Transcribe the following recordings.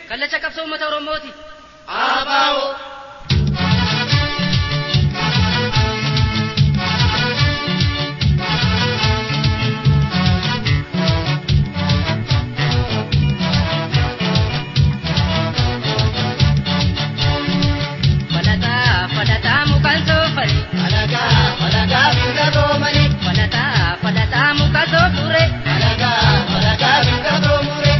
Kallacha qabsoo uummata Oromooti. ABO. Falataa falataa mukaan soofani. Alagaa alagaa mirga roomani. Falataa falataa muka soofure. Alagaa alagaa mirga roomure.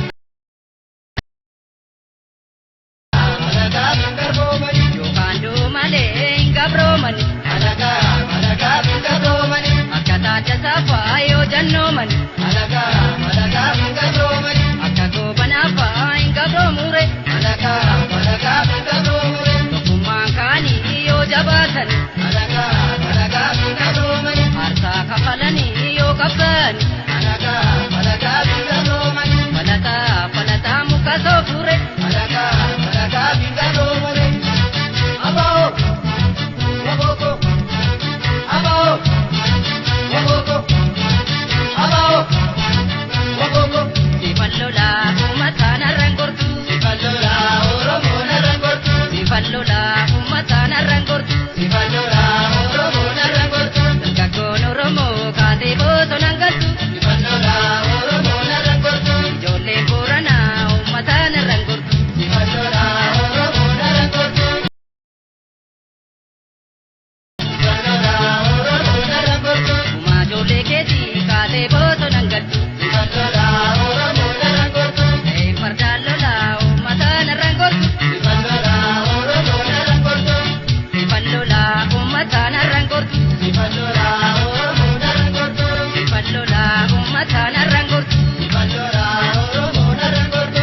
Alagaa mirga roomani. Yookaan duu malee hin gabroomani. Alagaa alagaa mirga roomani. Akka taata saafaa yoo jannoomani. Alagaa alagaa mirga roomani. Akka goobanaafaa hin gabroomure. Alagaa alagaa mirga roomure. Tokkummaan kaanii yoo jabaatan. Alagaa alagaa mirga roomani. Aarsaa kafalanii yoo qabsaani. Alagaa alagaa mirga roomani. Falataa falataa muka soofure. Alagaa alagaa mirga roomani. ABO. Waboko. ABO. Waboko. ABO. Waboko. Sifan lolaa uummataan har'aan gortu. Sifan lolaa Oromoon har'aan gortu. Sifan lolaa uummataan har'aan gortu. Sifan lolaa Oromoon har'aan gortu. Dargaggoon Oromoo kaatee bosonaan galtu. Sifan lolaa Oromoon har'aan gortu. Ijoolleen Booranaa uummataan har'aan gortu. Sifan lolaa Oromoon har'aan gortu. Sifan lolaa Oromoon har'aan gortu. Uumaa ijoollee keetii kaatee bosonaan galtu. Sifan lolaa Oromoon har'aan gortu. Ta'ee fardaan lolaa uummataan har'aan gortu. Sifan lolaa Oromoon har'aan gortu. Sifan lolaa uummataan har'aan gortu. Sifan lolaa Oromoon har'aan gortu. Sifan lolaa uummataan har'aan gortu. Sifan lolaa Oromoon har'aan gortu.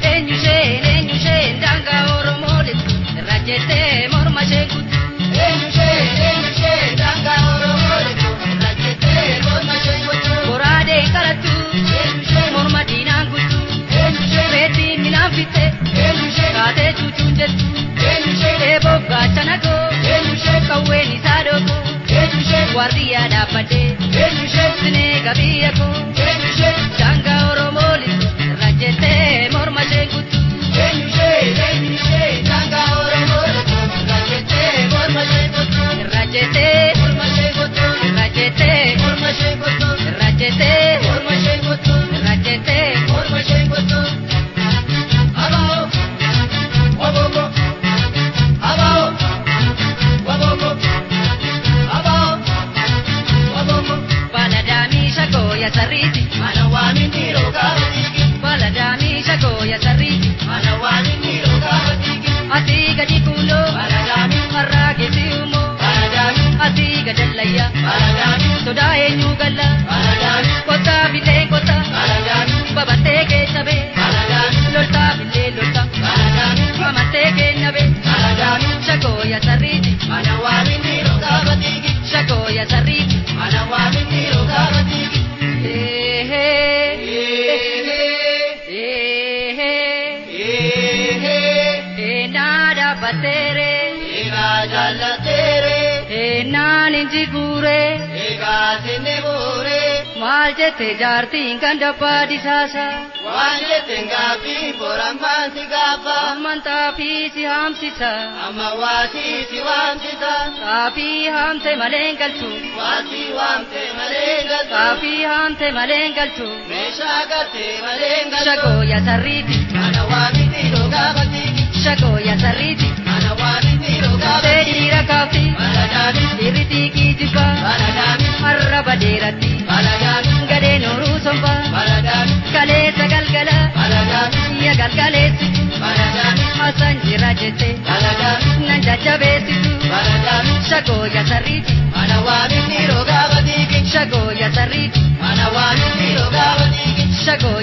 Eenyu isheen eenyu isheen daangaa Oromoo lixu irra jettee morma isheen kuttu. Eenyu ishee eenyu ishee daangaa Oromoo lixu irra jettee morma isheen kuttu. Goraadeen qarattu Eenyu ishee morma diinaan kuttu. eenyu ishee Reettiin minaan fitte eenyu ishee kaatee cuucuun jettu. eenyu ishee Eeboof gaachana koo eenyu ishee qawween isaa dhookoo eenyu ishee waardiyyaa dhaabbadhee eenyu ishee sinee gabiyya koo eenyu ishee daangaa Oromoo lixu irra jettee morma isheen kuttu. eenyu ishee eenyu ishee daangaa Oromoo lixu irra jettee morma isheen kuttu. Irra jettee Morma isheen kuttu. irra jettee Morma isheen kuttu. irra jettee Morma isheen kuttu. irra jettee. Morma isheen kuttu. ABO. Waboko. ABO. Waboko. ABO. Waboko. Baladaamii shakoo ya sarriiti. Mana waamin dhiiroo gaafa dhiigi. Baladaamii shakoo ya sarriiti. Mana waamin dhiiroo gaafa dhiigi. Asii gadi kuuloo Baladaamii. har'aa geessi uumoo. Baladaamii. Asii gadallayya Baladaamii. sodaa eenyu galla. Baladaamii. Kottaa billee kottaa Baladaamii. babattee keessa bee. Baladaamii. Loltaa billee lolta Baladaamii. mamattee kenna bee. Baladaamii. Shakoo ya sarriiti. Mana waamin dhiiroo gaafa dhiigi. Shakoo ya sarriiti. Mana waamin dhiiroo gaafa dhiigi. Eehee Eehee. eehee Eehee. eenaa dhaabbatteere Egaa jaallateere. eenaan injiguure. Egaa sinni buure. Maal jette jaartiin kan dabbaa disaasa. Waan jetteen gaaffii borammaan si gaafa. Amman xaafii si haamsisa. Amma waasii si waamsisa. Xaafii haamte malee hin galchu. Waasii waamte malee hin galtu. Xaafii haamte malee hin galchu. Meeshaa galtee malee hin galtu. Shakoo ya sarriiti. Mana waamitti dhoogaa batiiki. Shakoo ya sarriiti. Mana waamitti dhoogaa Kaftee batiiki. dhiira kaafti. Baladaami. Dhiirri xiiqii jibba. Baladaami. Arraba dheeratti. Baladaami. Gadheen horuu somba. Baladaami. Kaleessa galgala. Baladaami. Ya galgaleessitu. Baladaami. Hasan jira jette. Baladaami. Nan jajjabeessitu. Baladaami. Shakoo ya sarriiti. Mana waamitti dhoogaa batiiki. Shakoo ya sarriiti. Mana waamitti dhoogaa batiiki. Shakoo